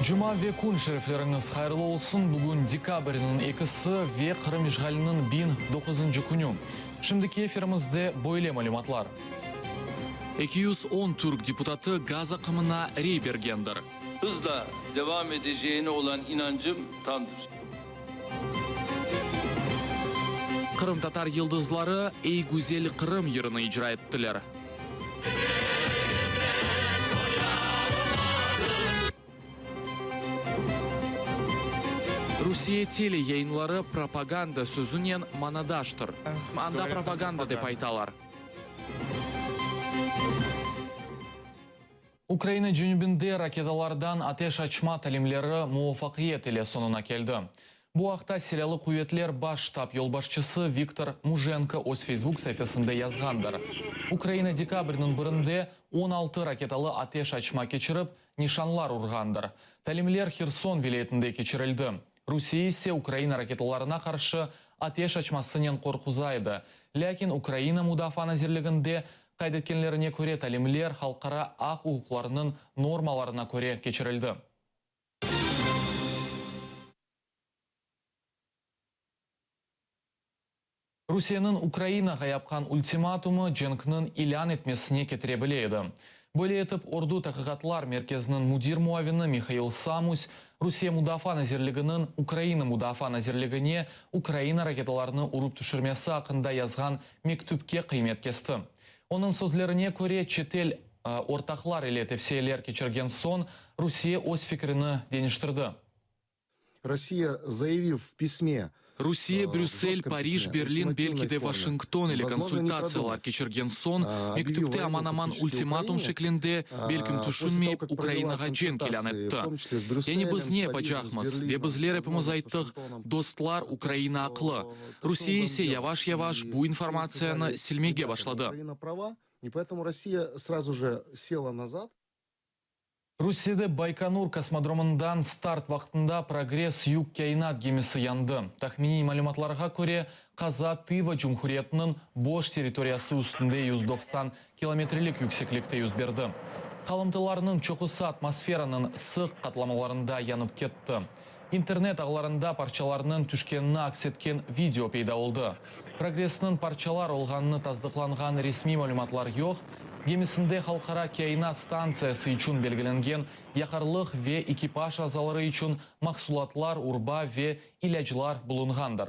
Cuma ve kün şerifleriñiz hayırlı olsun! Bugün dekabrniñ ekisi ve Qırım işğaliniñ 1009-ncı künü. Şimdiki efirimizde böyle malümatlar. 210 türk deputatı gaz aqımına rey bergendir. Hızla devam edeceğine olan inancım tamdır. Qırımtatar yıldızları Ey güzel Qırım yırını icra ettiler. Rusiye tele yayınları propaganda sözünen manadaştır. Anda propaganda dep aytalar. Ukraina cenübinde raketalardan ateş açma talimleri muvafaqiyet ile soñuna keldi. Bu aqta Silâlı quvetler Baş ştab yolbaşçısı Viktor Mujenko öz Facebook saifesinde yazğandır. Ukraina dekabrniñ birinde 16 raketalı ateş açma keçirip, nişanlar urğandır. Talimler Herson vilâyetinde keçirildi. Rusiye ise Ukraina raketalarına qarşı ateş açmasınen qorquza edi. Lâkin Ukraina Mudafaa nazirliginde qayd etkenlerine köre, talimler halqara aq-uquqlarınıñ normalarına köre keçirildi. Rusiyeniñ Ukrainağa yapqan ultimatumı cenkniñ ilân etmesine ketire bile edi. Böyle etip, Ordu taqiqatlar merkeziniñ müdir muavini Mihail Samus, Rusiye Mudafaa nazirliginiñ Ukraina Mudafaa nazirligine Ukraina raketalarını urıp tüşürmesi aqqında yazğan mektüpke qıymet kesti. Onıñ sözlerine köre, çetel ortaqlar ile tevsiyeler keçirgen soñ Rusiye öz fikrini deñiştirdi. Rossiya, zayaviv v pisme, Rusiye Brüssel, Parij, Berlin, belki de Vaşington ile konsultatsiyalar keçirgen soñ, mektüpte aman-aman ultimatum şeklinde, belkim tüşünmeyip, Ukrainağa cenk ilân etti. Yani biz ne yapacaqmız? Ve bizler epimiz ayttıq, dostlar, Ukraina aqlı. Rusiye ise yavaş-yavaş bu informatsiyanı silmege başladı. Rusiyede Baykonur kosmodromından start vaqtında Progress yük kâinat gemisi yandı. Tahminiy malümatlarğa köre, qaza Tıva Cumhuriyetiniñ boş territoriyası üstünde 190 kilometrelik yükseklikte yüz berdi. Qalımtılarnıñ çoqusı atmosferanıñ sıq qatlamalarında yanıp ketti. İnternet ağlarında parçalarnıñ tüşkenini aks etken video peyda oldı. Progressniñ parçalar olğanını tasdıqlanğan resmiy malümatlar yoq. Gemisinde Halqara kâinat stantsiyası içün belgilengen yaqarlıq ve ekipaj azaları içün mahsulatlar, urba ve ilâclar bulunğandır.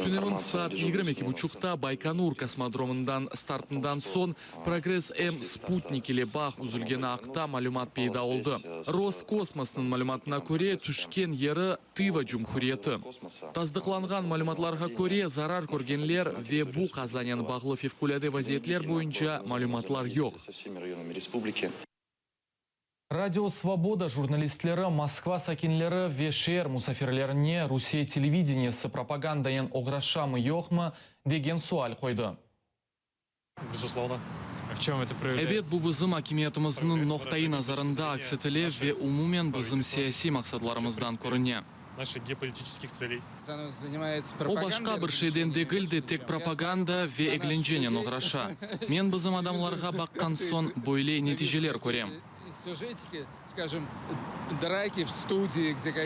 Tünevin saat 22 buçuqta Baykonur kosmodromından startından soñ Progress-M sputnik ile bağ üzülgeni aqta malümat peyda oldı. Roskosmosnıñ malümatına köre, tüşken yeri Tıva Cumhuriyeti. Tasdıqlanğan malümatlarğa köre, zarar körgenler ve bu qazanen bağlı fevqulâde vaziyetler boyunca malümatlar yoq. Radio Svoboda jurnalistleri Moskva sakinleri ve şeer musafirlerine Rusiye televideniyesi propagandanen oğraşamı-yoqmı, degen sual qoydı. Ebet, bu bizim akimiyetimizniñ noqtaiy nazarında aks etile ve umumen bizim siyasiy maqsadlarımızdan körüne. O başqa bir şeyden degil de, tek propaganda ve eglencenen oğraşa. Men bizim adamlarğa baqqan soñ, böyle neticeler körem.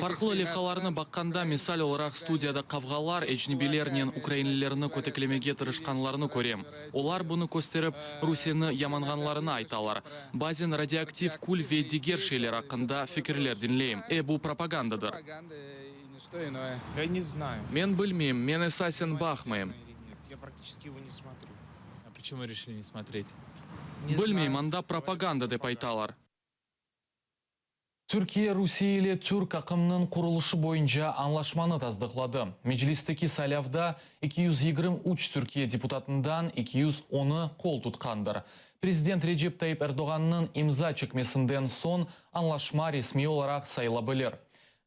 Farqlı levhalarnı baqqanda, misal olaraq, studiyada qavğalar, ecnebiylernen ukrainlilerni köteklemege tırışqanlarını körem. Olar bunı kösterip, Rusiyeni yamanğanlarını aytalar. Bazen radioaktiv kül ve diger şeyler aqqında fikirler diñleyim. E, bu propagandadır. Men bilmeyim, men esasen baqmayım. Bilmeyim, anda propaganda dep aytalar. Türkiye Rusiye ile türk aqımnıñ qurulışı boyunca añlaşmanı tasdıqladı. Meclisteki saylavda 223 Türkiye deputatından 210-ı qol tutqandır. Prezident Recep Tayyip Erdoğannıñ imza çekmesinden soñ añlaşma resmiy olaraq sayıla bilir.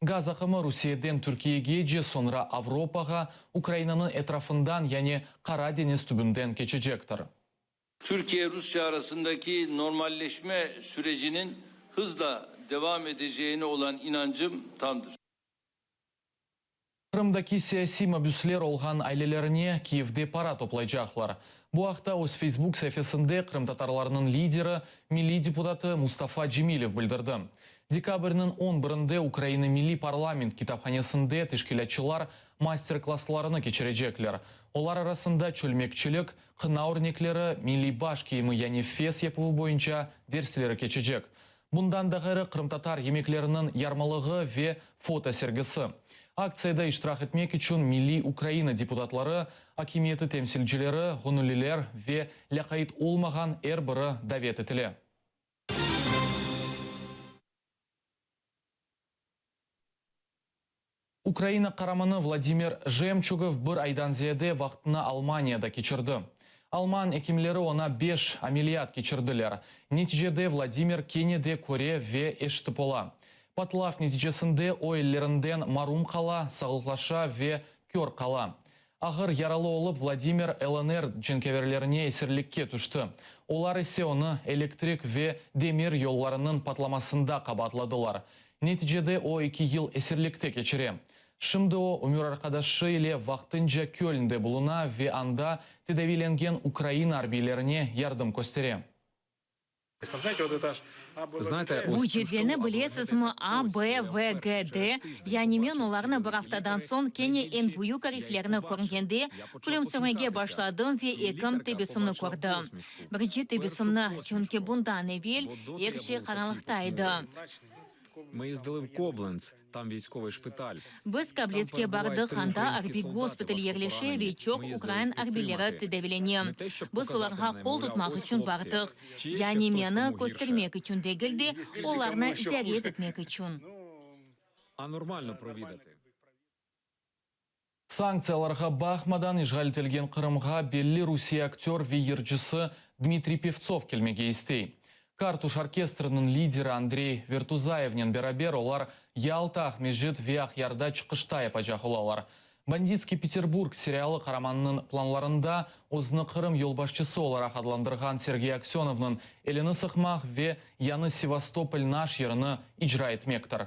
Gaz aqımı Rusiyeden Türkiyegece, soñra Avropağa, Ukrainanıñ etrafından, yani Qara deñiz tübünden keçecektir. Türkiye-Rusya arasındaki normalleşme süreciniñ hızla devam edeceğine olan inancım tamdır. Qırımdaki siyasiy mabüsler olğan ailelerine Kiyevde para toplaycaqlar. Bu aqta öz Facebook saifesinde qırımtatarlarnıñ lideri, milliy deputatı Mustafa Cemilev bildirdi. Dekabrniñ on birinde Ukraina Milliy parlament kitaphanesinde teşkilâtçılar master-klasslarını keçirecekler. Olar arasında çölmekçilik, qına örnekleri, milliy baş kiyimi yani fes yapuvı boyunca dersleri keçecek. Bundan da ğayrı, qırımtatar yemekleriniñ yarmalığı ve fotosergisi. Aktsiyada iştirak etmek içün milliy Ukraina deputatları, akimiyeti temsilcileri, ğönülliler ve lâqayt olmağan er biri davet etile. Ukraina qaramanı Vladimir Jemçugov bir aydan ziyade vaqtını Almaniyada keçirdi. Alman ekimleri oña beş ameliyat keçirdiler. Neticede Vladimir kene de köre ve eşitip ola. Patlav neticesinde o ellerinden marum qala, sağlıqlaşa ve kör qala. Ağır yaralı olıp, Vladimir LNR cenkâverlerine esirlikke tüşti. Olar ise onı elektrik ve demir yollarınıñ patlamasında qabaatladılar. Neticede o eki yıl esirlikte keçire. Şimdi o, ömür arqadaşı ile vaqtınca Kölnde buluna ve anda tedaviylengen Ukraina arbiylerine yardım köstere. Bu cedvelni bilesizmi, A, B, V, G, D, yani men olarnı bir aftadan soñ kene eñ büyük ariflerni körgende külümsirmege başladım ve ekim tebessümni kördi. Birinci tebessümni, çünki bundan evel er şey qaranlıqta edi. Biz Kobletske bardıq, anda arbiy gospital yerleşe ve çoq ukrain arbiyleri tedavilene. Biz olarğa qol tutmaq içün bardıq. Yani meni köstermek içün degil de, olarnı ziyaret etmek içün. Sanktsiyalarğa baqmadan, işğal etilgen Qırımğa belli Rusiye aktör ve yırcısı Dmitriy Pevtsov kelmege istey. Kartuş orkestriniñ lideri Andrey Vertuzayevnen beraber olar Yalta, Aqmescit ve Aqyarda çıqışta yapacaq olalar. Banditskiy Peterburg serialı qaramanınıñ planlarında özüni Qırım yolbaşçısı olaraq adlandırğan Sergey Aksönovnıñ elini sıqmaq ve yañı Sevastopol naş yırını icra etmektir.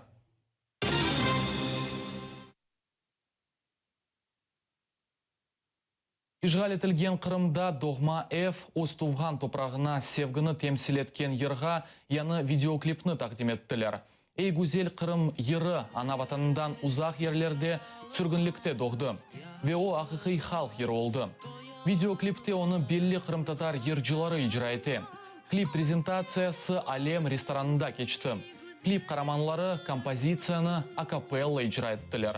İşğal etilgen Qırımda doğma ev, öz tuvğan toprağına sevgini temsil etken yırğa yañı videoklipni taqdim ettiler. Ey güzel Qırım yırı ana vatanından uzaq yerlerde sürgünlikte doğdı ve o aqiqiy halq yırı oldı. Videoklipte onı belli qırımtatar yırcıları icra ete. Klip prezentatsiyası Alem restoranında keçti. Klip qaramanları kompozitsiyanı akapella icra ettiler.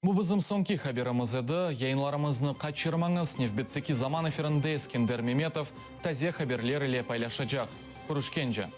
Bu bizim soñki haberimiz edi. Yayınlarımıznı qaçırmañız, nevbetteki zaman efirinde Eskender Memetov taze haberler ile paylaşacaq. Körüşkence!